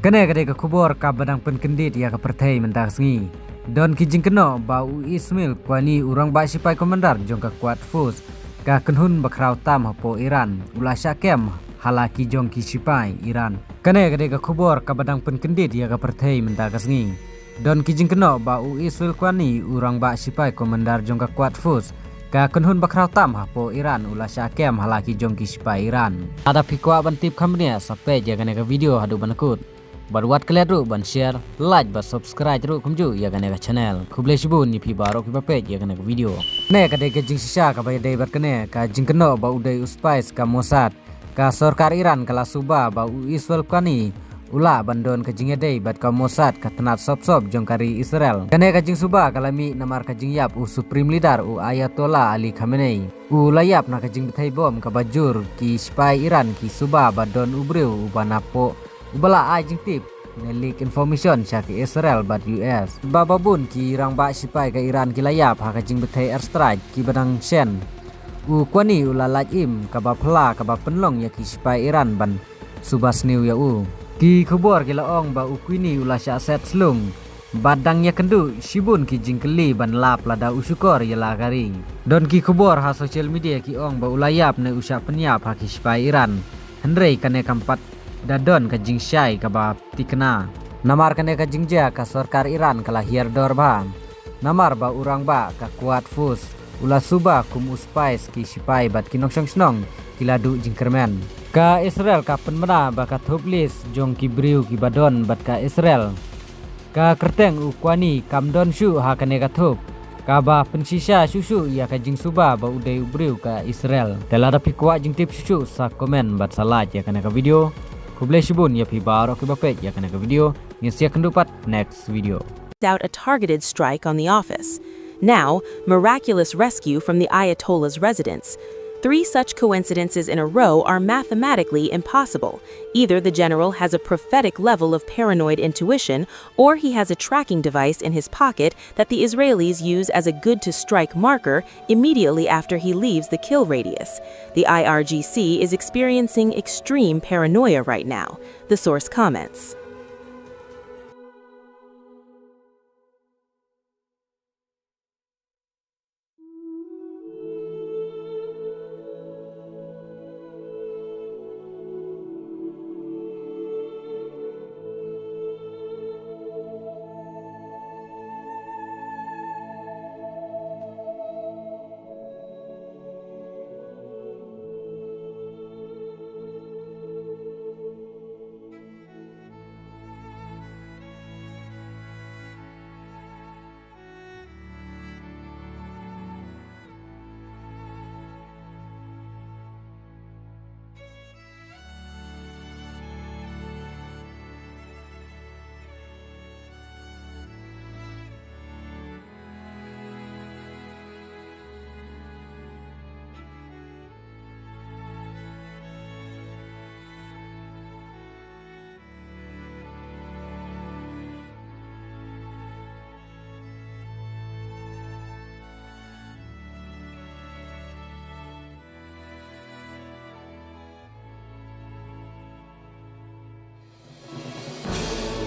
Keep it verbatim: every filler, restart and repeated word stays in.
Kane ka dei ka khubor kaba dang pynkyndit ïa ka pyrthei mynta ka sngi. Don ki jingkynnoh ba u Ismail Quani, u rangbah shipai commander jong ka Quds Force, ka kynhun bakhraw tam hapoh Iran, u la shah kem ha la ki jong ki shipai Iran. Kane ka dei ka khubor kaba dang pynkyndit ïa ka pyrthei mynta ka sngi. Don ki jingkynnoh ba u Ismail Quani, u rangbah shipai commander jong ka Quds Force, ka kynhun bakhraw tam hapoh Iran, u la shah kem ha la ki jong ki shipai Iran. Lada phi kwah ban tip kham bniah, sa peit ïa kane ka video haduh ban kut. Bad wat klet ruh ban share, like bad subscribe ruh kumjuh ïa kane ka channel. Khublei shibun ïa phi baroh kiba peit ïa kane ka video. Kane ka dei ka jingshisha kaba ïadei bad kane ka jingkynnoh ba u dei u spy ka Mossad. Ka sorkar Iran ka la suba ba u Ismail Quani u lah ban don ka jingïadei bad ka Mossad, ka tnat sop sop jong ka ri Israel. Kane ka jingsuba ka la mih namar ka jingïap u Supreme Leader u Ayatollah Ali Khamenei. U la ïap na ka jingbthei bom kaba jur, ki shipai Iran ki suba ba don u briew uba napoh uba la ai jingtip ne leak information sha ki Israel bad U S. Ba babun ki rangbah shipai ka Iran ki la ïap ha ka jingbthei airstrike kiba dang shen. U Quani u la lait im kaba phylla kaba pynlong ïa ki shipai Iran ban suba sniew ïa u. Ki khubor ki la ong ba u Quani u la shah set slung bad dang ïakynduh shibun ki jingkylli ban lap lada u shukor ïa la ka ri. Don ki khubor ha social media ki ong ba u la ïap ne u shah pynïap ha ki shipai Iran. Hynrei kane kam pat da don ka jingshai kaba tikna. Namar kane ka jingjia ka sorkar Iran ka la hiar dor bha. Namar ba u rangbah ka Quds Force u la suba kum u spy ki shipai bad ki nongshong shnong ki la duh jingkyrmen. Ka Israel ka pynbna ba ka thup list jong ki briew kiba don bad ka Israel. Ka kyrteng u Quani kam don shuh ha kane ka thup. Kaba pynshisha shuh shuh ïa ka jingsuba ba u dei u briew ka Israel. Te lada phi kwah jingtip shuh shuh, sa comment bad sa like ïa kane ka video. Khublei shibun ïa phi baroh kiba peit ïa kane ka video. Ngin sa ïakynduh pat next video. Out a targeted strike on the office. Now, miraculous rescue from the Ayatollah's residence. Three such coincidences in a row are mathematically impossible. Either the general has a prophetic level of paranoid intuition, or he has a tracking device in his pocket that the Israelis use as a good to strike marker immediately after he leaves the kill radius. The I R G C is experiencing extreme paranoia right now, the source comments.